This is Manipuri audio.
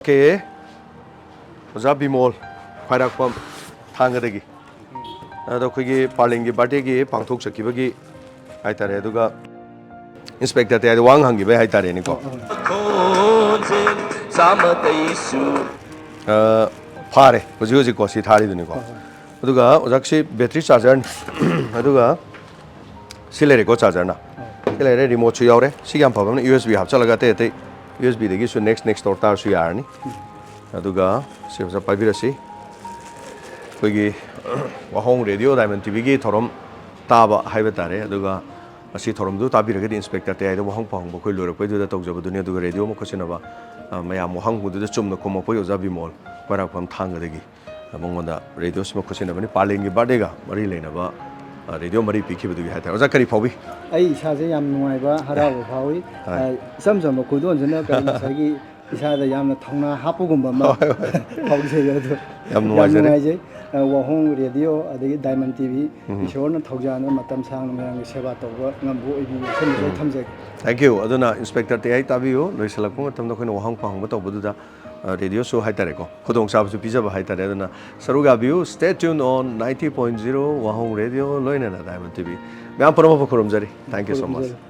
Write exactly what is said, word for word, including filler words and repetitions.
ꯀꯦ ꯑꯣꯖꯥ ꯕꯤꯃꯣꯜ, ꯈ꯭ꯋꯥꯏꯔꯥꯛꯄꯝ, ꯊꯥꯡꯒꯗꯒꯤ꯫ ꯑꯗꯣ ꯑꯩꯈꯣꯏꯒꯤ ꯄꯥꯔꯂꯦꯟꯒꯤ ꯕꯥꯔꯗꯦꯒꯤ ꯄꯥꯡꯊꯣꯛꯆꯈꯤꯕꯒꯤ ꯍꯥꯏꯇꯥꯔꯦ꯫ ꯑꯗꯨꯒ ꯏꯟꯁꯄꯦꯛꯇꯔ ꯇꯌꯥꯏꯗ ꯋꯥꯍꯪ ꯍꯪꯈꯤꯕꯩ ꯍꯥꯏꯇꯥꯔꯦꯅꯦꯀꯣ꯫ ꯑ, ꯐꯥꯔꯦ ꯍꯧꯖꯤꯛ ꯍꯧꯖꯤꯛꯀꯣ ꯁꯤ ꯊꯥꯔꯤꯗꯨꯅꯤꯀꯣ꯫ ꯑꯗꯨꯒ ꯑꯣꯖꯥꯁꯤ ꯕꯦꯇ꯭ꯔꯤ ꯆꯥꯔꯖꯔꯅꯤ꯫ ꯑꯗꯨꯒ ꯁꯤ ꯂꯩꯔꯦꯀꯣ ꯆꯥꯔꯖꯔꯅ꯫ ꯁꯤ ꯂꯩꯔꯦ, ꯔꯤꯃꯣꯠꯁꯨ ꯌꯥꯎꯔꯦ꯫ ꯁꯤꯒꯤ ꯌꯥꯝ ꯐꯕ ꯑꯃꯅ ꯌꯨ ꯑꯦꯁ ꯕꯤ ꯍꯥꯞꯆꯜꯂꯒ ꯑꯇꯩ ꯑꯇꯩ ꯌꯨ ꯑꯦꯁ ꯕꯤꯗꯒꯤꯁꯨ ꯅꯦꯛꯁ ꯅꯦꯛꯁ ꯇꯧꯔ ꯇꯥꯔꯁꯨ ꯌꯥꯔꯅꯤ꯫ ꯑꯗꯨꯒ ꯁꯤ ꯑꯣꯖꯥ ꯄꯥꯏꯕꯤꯔꯁꯤ꯫ ꯑꯩꯈꯣꯏꯒꯤ ꯋꯥꯍꯣꯡ ꯔꯦꯗꯤꯑꯣ ꯗꯥꯏꯃꯟ ꯇꯤ ꯚꯤꯒꯤ ꯊꯧꯔꯝ ꯇꯥꯕ ꯍꯥꯏꯕ ꯇꯥꯔꯦ꯫ ꯑꯗꯨꯒ ꯃꯁꯤ ꯊꯧꯔꯝꯗꯨ ꯇꯥꯕꯤꯔꯒꯗꯤ ꯏꯟꯁꯄꯦꯛꯇꯔ ꯇꯌꯥꯏꯗ ꯋꯥꯍꯪ ꯄꯥꯎꯍꯪꯕ ꯑꯩꯈꯣꯏ ꯂꯣꯏꯔꯛꯄꯩꯗꯨꯗ ꯇꯧꯖꯕꯗꯨꯅꯤ꯫ ꯑꯗꯨꯒ ꯔꯦꯗꯤꯑꯣ ꯑꯃ ꯈꯨꯠꯁꯤꯟꯅꯕ, ꯑ, ꯃꯌꯥꯝ ꯋꯥꯍꯪ ꯍꯪꯕꯗꯨꯗ ꯆꯨꯝꯅ ꯈꯨꯝꯃꯛꯄꯒꯤ ꯑꯣꯖꯥ ꯕꯤꯃꯣꯜ ꯈ꯭ꯋꯥꯏꯔꯥꯛꯄꯝ ꯊꯥꯡꯒꯗꯒꯤ꯫ ꯃꯉꯣꯟꯗ ꯔꯦꯗꯤꯑꯣꯁꯤꯃ ꯈꯨꯠꯁꯤꯟꯅꯕꯅꯤ꯫ ꯄꯥꯔꯂꯦꯟꯒꯤ ꯕꯥꯔꯗꯦꯒ ꯃꯔꯤ ꯂꯩꯅꯕ, ꯑ, ꯔꯦꯗꯤꯑꯣ ꯃꯔꯤ ꯄꯤꯈꯤꯕꯗꯨꯒꯤ ꯍꯥꯏꯇꯥꯔꯦ꯫ ꯑꯣꯖꯥ ꯀꯔꯤ ꯐꯥꯎꯕꯤ? ꯑꯩ ꯏꯁꯥꯁꯦ ꯌꯥꯝ ꯅꯨꯡꯉꯥꯏꯕ, ꯍꯔꯥꯎꯕ ꯐꯥꯎꯏ꯫ ꯍꯣꯏ꯫ ꯑ, ꯏꯆꯝ ꯆꯝꯕ ꯈꯨꯗꯣꯜꯁꯤꯅ ꯀꯔꯤ ꯉꯁꯥꯏꯒꯤ ꯏꯁꯥꯗ ꯌꯥꯝꯅ ꯊꯧꯅꯥ ꯍꯥꯞꯄꯒꯨꯝꯕ ꯑꯃ ꯍꯣꯏ, ꯍꯣꯏ꯫ ꯐꯥꯎꯖꯩ꯫ ꯑꯗꯣ ꯌꯥꯝ ꯌꯥꯝ ꯅꯨꯡꯉꯥꯏꯖꯔꯦ꯫ ꯅꯨꯡꯉꯥꯏꯖꯩ꯫ ꯑ, ꯋꯥꯍꯣꯡ ꯔꯦꯗꯤꯑꯣ ꯑꯗꯒꯤ ꯗꯥꯏꯃꯟ ꯇꯤ ꯚꯤ, ꯎꯝ꯫ ꯏꯁꯣꯔꯅ ꯊꯧꯖꯥꯜꯅ ꯃꯇꯝ ꯁꯥꯡꯅ ꯃꯌꯥꯝꯒꯤ ꯁꯦꯕꯥ ꯇꯧꯕ ꯉꯝꯕ ꯑꯣꯏꯕꯤꯌꯨ ꯍꯥꯏꯅꯁꯨ ꯑꯩ ꯎꯝ꯫ ꯊꯝꯖꯒꯦ꯫ Thank you꯫ ꯑꯗꯨꯅ ꯏꯟꯁꯄꯦꯛꯇꯔ ꯇꯌꯥꯏ ꯇꯥꯕꯤꯌꯨ꯫ ꯂꯣꯏꯁꯤꯜꯂꯛꯄ ꯃꯇꯝꯗ ꯑꯩꯈꯣꯏꯅ ꯋꯥꯍꯪ ꯄꯥꯎꯍꯪꯕ ꯇꯧꯕꯗꯨꯗ, ꯑ, ꯔꯦꯗꯤꯑꯣꯁꯨ ꯍꯥꯏꯇꯥꯔꯦꯀꯣ, ꯈꯨꯗꯣꯡꯆꯥꯕꯁꯨ ꯄꯤꯖꯕ ꯍꯥꯏꯇꯥꯔꯦ꯫ ꯑꯗꯨꯅ ꯁꯔꯨꯛ ꯌꯥꯕꯤꯌꯨ꯫ Stay tuned on ninety point zero ꯋꯥꯍꯣꯡ ꯔꯦꯗꯤꯑꯣ, ꯂꯣꯏꯅꯅ ꯗꯥꯏꯃꯟ ꯇꯤ ꯚꯤ꯫ ꯃꯌꯥꯝ ꯄꯨꯝꯅꯃꯛꯄꯨ ꯈꯨꯔꯨꯝꯖꯔꯤ꯫ Thank you so much꯫ ꯈꯨꯔꯨꯝꯖꯔꯤ꯫